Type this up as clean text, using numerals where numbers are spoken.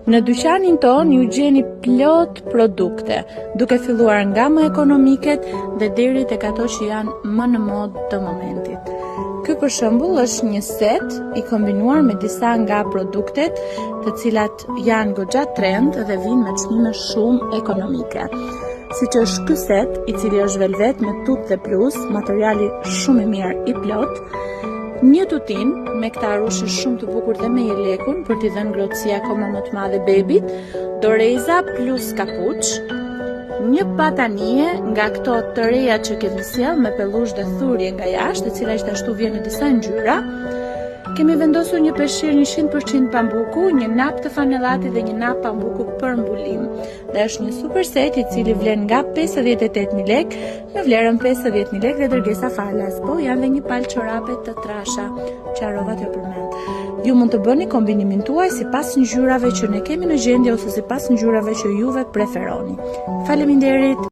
Në dyqanin tonë ju gjeni plot produkte, duke filluar nga më ekonomiket dhe deri tek ato që janë më në modë të momentit. Ky për shembull është një set i kombinuar me disa nga produktet të cilat janë goxha trend dhe vijnë me çmime shumë ekonomike. Siç është ky set, i cili është velvet me tut dhe plus, materiali shumë i mirë i plot, një tutin me këtë arushin shumë të bukur dhe me jelekun për t'i dhënë ngrohtësi akoma më të madhe bebit, doreza plus kapuç, një batanije nga këto të reja që kemi sjell me pellush dhe thurje nga jashtë, e cila gjithashtu vjen në disa ngjyra. Kemi vendosur një peshqir 100% pambuku, një napë të fanellatit dhe një napë pambuku për mbulim. Dhe është një super set i cili vlen nga 58.000 lek në vlerën 50.000 lek dhe dërgesa falas. Po janë dhe një palë çorape të trasha që harrova t'ju përmend. Ju mund të bëni kombinimin tuaj sipas ngjyrave që ne kemi në gjendje ose sipas ngjyrave që juve preferoni. Faleminderit!